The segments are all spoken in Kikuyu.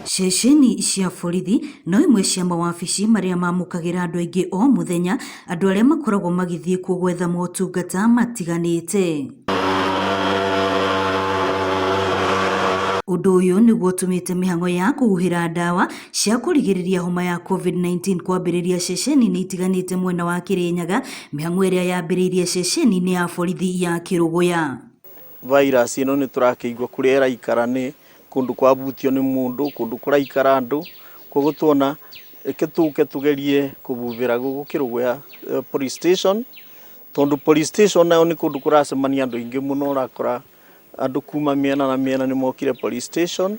Ceceni cia borithi no imwe cia mawabici marĩa mamũkagĩra andũ aingĩ o mũthenya, andũ arĩa makoragwo magĩthiĩ kuo gwetha motungata matiganĩte. Ũndũ ũyũ nĩguo ũtũmĩte mĩhang'o ya kũhuhĩra ndawa cia kũrigĩrĩria homa ya COVID-19 kwambĩrĩria ceceni-inĩ itiganĩte mwena wa Kĩrĩnyaga, mĩhang'o ĩrĩa yambĩrĩirie ceceni-inĩ ya borithi ya Kĩrũgũya. Virus ĩno nĩ tũrakĩigua kũrĩa ĩraikara nĩ kũndũ kwabutio nĩ mũndũ, kũndũ kũraikara andũ, koguo tuona reke tũke tũgerie kũbubĩra gũkũ Kĩrũgũya police station, tondũ police station nayo nĩ kũndũ kũracemania andũ aingĩ mũno, ũrakora andũ kuma mĩena na mĩena nĩ mokire police station,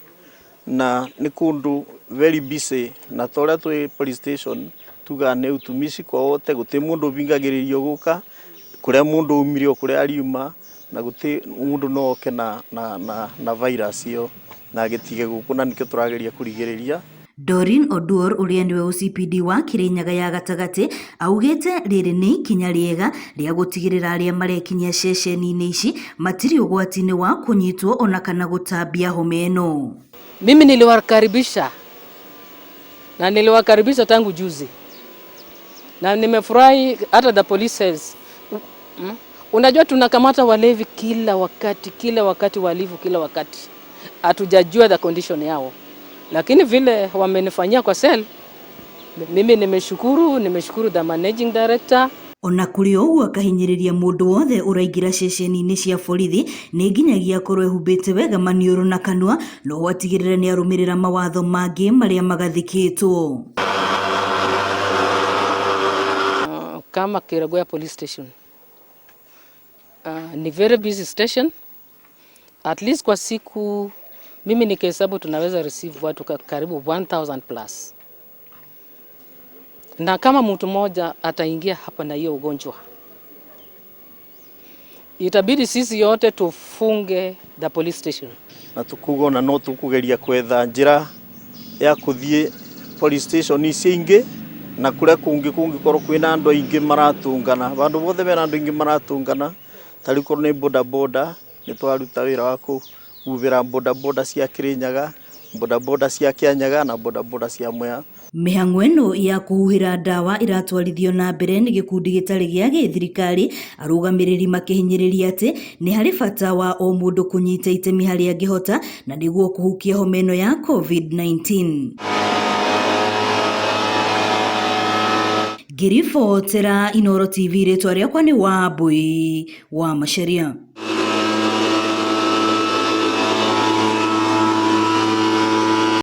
na nĩ kũndũ very busy, na ta ũrĩa twĩ police station tugaga nĩ utumishi kwa wote, gũtirĩ mũndũ ũbingagĩrĩrio gũka, kũrĩa mũndũ aumire o kũrĩa ariuma, na gũtirĩ mũndũ no oke na, na, na, na virus ĩyo na agĩtige gũkũ, na nĩkĩo tũrageria kũrigĩrĩria. Doreen Oduor ũrĩa nĩwe OCPD wa Kĩrĩnyaga ya gatagatĩ augĩte rĩrĩ nĩ ikinya rĩega rĩa gũtigĩrĩra arĩa marekinyia ceceni-inĩ ici matirĩ ũgwati-inĩ wa kũnyitwo ona kana gũtambia homa ĩno. Mimi niliwakaribisha na niliwakaribisha tangu juzi na nimefurahi hata the police says Unajua tunakamata walevi kila wakati, kila wakati, wahalifu kila wakati, hatujajua the condition yao, lakini vile wamenifanyia kwa cell, mimi nimeshukuru, nimeshukuru the managing director. Ona kũrĩ ũguo akahinyĩrĩria mũndũ wothe ũraingĩra ceceni-inĩ cia borithi nĩ nginyagia akorwo ehumbĩte wega maniũrũ na kanua no atigĩrĩre nĩ arũmĩrĩra mawatho mangĩ marĩa magathĩkĩtwo. Kama Kerugoya police station ni very busy station. At least kwa siku mimi nikihesabu tunaweza receive watu karibu 1000 plus, na kama mtu mmoja ataingia hapa na hiyo ugonjwa, itabidi sisi yote tufunge the police station. Na tukuga ona no tukugeria kwetha njira ya kuthie police station ici ingi na kuria kungi kungikorwo kwina andu aingi maratungana, bandu bothe bena andu aingi maratungana, tariu korwo ni boda boda ni twaruta wira wa kububira boda boda cia Kirinyaga, boda boda cia Kianyaga na boda boda cia Mwea. Mĩhang'o ĩno ya kũhuhĩra ndawa ĩratwarithio na mbere nĩ gĩkundi gĩtarĩ gĩa gĩthirikari, arũgamĩrĩri makĩhinyĩrĩria atĩ nĩ harĩ bata wa o mũndũ kũnyita itemi harĩa angĩhota na nĩguo kũhukia homa ĩno ya COVID-19. Ngĩribotera Inooro TV, rĩtwa rĩakwa nĩ Wambui wa Macharia.